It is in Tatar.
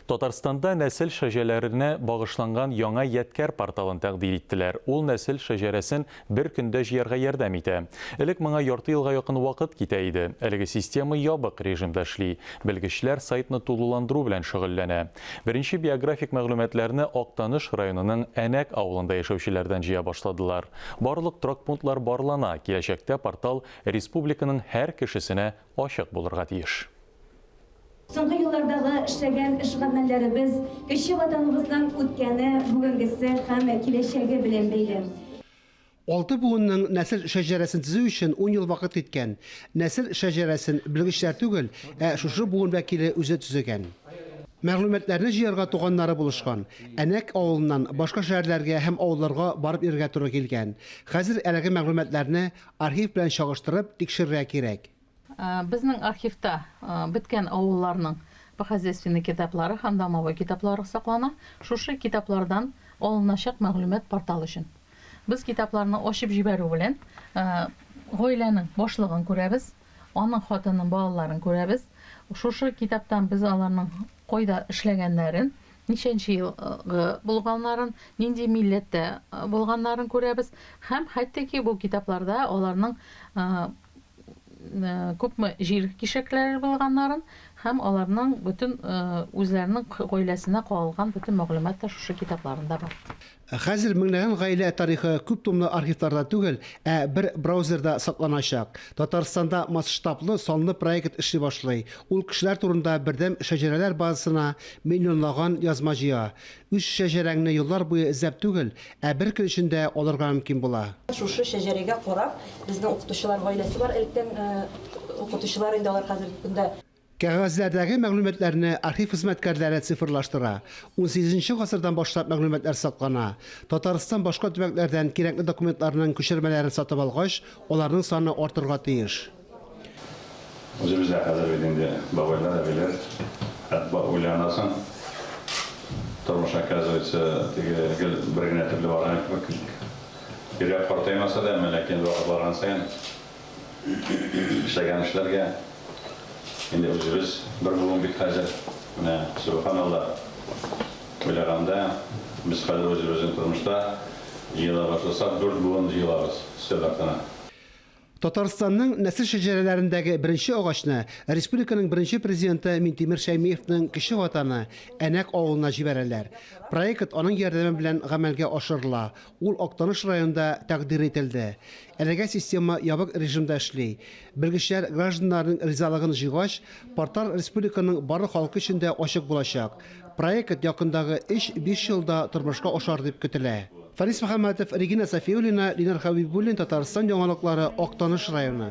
Татарстанда нәсел шәҗәләренә багышланган яңа Ядкәр порталын тәкъдир иттеләр. Ул нәсел шәҗәрәсен бер көндә җыярга ярдәм итә. Элек моңа ярты елга якын вакыт китә иде. Әлеге система ябык режимда эшли. Белгечләр сайтны тулыландыру белән шөгыльләнә. Беренче биографик мәгълүматларны Актаныш районының Әнәк авылында яшәүчеләрдән җыя башладылар. Барлык торак пунктлар барлана, киләчәктә портал республиканың һәр кешесенә ачык булырга тиеш. Соңгы еллардагы эшләгән эш-гамәлләребез кече Ватаныбызның үткәне, бүгенгесе һәм киләчәге белән бәйле. Алты буынның нәсел шәҗәрәсен төзү өчен ун ел вакыт киткән. Нәсел шәҗәрәсен белгечләр түгел, ә шушы буын вәкиле үзе төзегән. Мәгълүматларны җыярга туганнары булышкан. Әнәк авылыннан башка шәһәрләргә һәм авылларга барып йөрергә туры килгән. Хәзер әлеге мәгълүматларны архив белән чагыштырып, тикшерергә кирәк. Безнең архивта беткән авылларның похозяйственный китаплары һәм домовой китаплары саклана. Шушы китаплардан алыначак мәгълүмат портал өчен. Без китапларны ачып җибәрү белән гаиләнең башлыгын күрәбез, аның хатынын, балаларын күрәбез. Шушы китаптан без аларның кайда эшләгәннәрен, ничәнче елгы булганнарын, нинди милләттә булганнарын күрәбез һәм хәтта ки бу китапларда аларның күпме җир кишәкләре булганнарын һәм аларның бөтен үзләренең гаиләсенә кагылган бөтен мәгълүмат та шушы китапларында бар. Хәзер меңләгән гаилә тарихы күп томлы архивларда түгел, ә бер браузерда сакланачак. Татарстанда масштаблы санлы проект эшли башлый, ул кешеләр турында бердәм шәҗәрәләр базасына миллионлаган язма җыя. Үз шәҗәрәңне еллар буе эзләп түгел, ә бер көн эчендә алырга мөмкин була. Шушы шәҗәрәгә карап, безнең укытучылар гаиләсе бар, электән укытучылар инде алар хәзерге көндә. Кәгазьләрдәге мәгълүматларны архив хезмәткәрләре цифрлаштыра. Унсигезенче гасырдан башлап мәгълүматлар саклана. Татарстан башка төбәкләрдән кирәкле документларның күчермәләрен сатып алгач, аларның саны артырга тиеш. Үзебез дә хәзер бит инде бабайлар, әбиләр. Хәтта уйланасың, тормыш, оказывается, теге гел бер генә төрле барган кебек. Йөрәк картаймаса да, әмма ләкин вакыт барган саен эшләгән эшләргә инде үзебез бер буын бит хәзер. Менә, сөбханалла, уйлаганда, без хәзер үзебезнең тормышта җыела башласак, дүрт буын җыелабыз өстәл артына. Татарстанның нәсел шәҗәрәләрендәге беренче агачны республиканың беренче президенты Минтимер Шәймиевның кече ватаны Әнәк авылына җибәрәләр. Проект аның ярдәме белән гамәлгә ашырыла, ул Актаныш районында тәкъдир ителде. Әлегә система ябык режимда эшли. Белгечләр гражданнарның ризалыгын җыйгач, портал республиканың барлык халкы өчен дә ачык булачак. Проект якындагы өч-биш елда тормышка ашар дип көтелә. Фарис Мөхәммәтов, Регина Сафиуллина, Ленар Хәбибуллин, Татарстан яңалыклары, Актаныш районы.